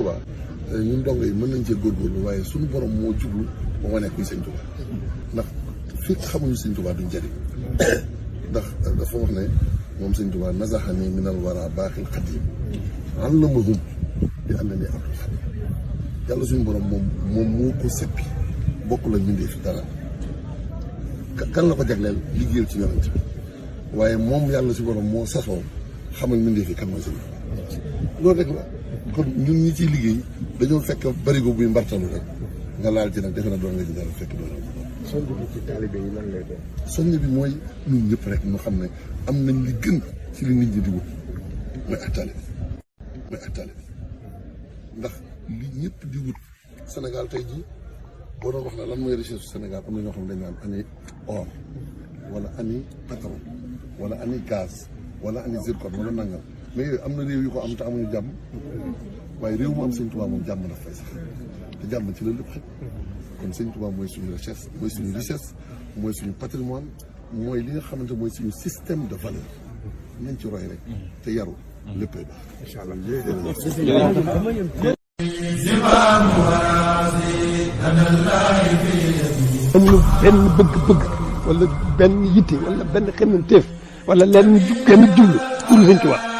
Tuubaa ñun ndongo yi mën nañ cee góorgóorlu waaye suñu borom moo jublu ba wane kuy sëñ Tuubaa ndax fii xamuñu sëñ Tuubaa duñ jëriñ ndax dafa wax ne moom sëñ Tuubaa nazaxani minal wara baaxil xadim allamahum bi ànd ni abdul xadim yàlla suñu borom moom moo ko seppi bokk la mindee fi dara kan la ko jagleel liggéeyal ci yonent bi waaye moom yàlla si borom moo sasoo xamal mindee fi kan mooy sëñ loolu rek la kon ñun ñi ciy liggéey dañoo fekk barigo buy mbartalu rek nga laal ci nag defe na doon nga ci dara fekk doon soññ bi ci taalibe yi lan lay doon. soññ bi mooy ñun ñëpp rek ñu xam ne am nañ li gën ci li nit ñi di wut mooy ak taalibe ndax li ñëpp di wut Sénégal tey jii boo doon wax na lan mooy richesse Sénégal am na ñoo xam ne dañ naan ani or wala ani pétrole wala ani gaz wala ani zircon wala nangal mais yooyu am na réew yu ko am te amuñu jàmm waaye réew mu am Sëñ Tuubaa moom jàmm daf fay sax te jàmm ci la lépp xëj kon Sëñ Tuubaa mooy suñu richesse mooy suñu patrimoine mooy li nga xamante mooy suñu système de valeur nañ ci roy rek te yaru léppay baax incha allah. amul benn bëgg-bëgg wala benn yitte wala benn xemmanteef wala lenn genn jublu pour Sëñ Tuubaa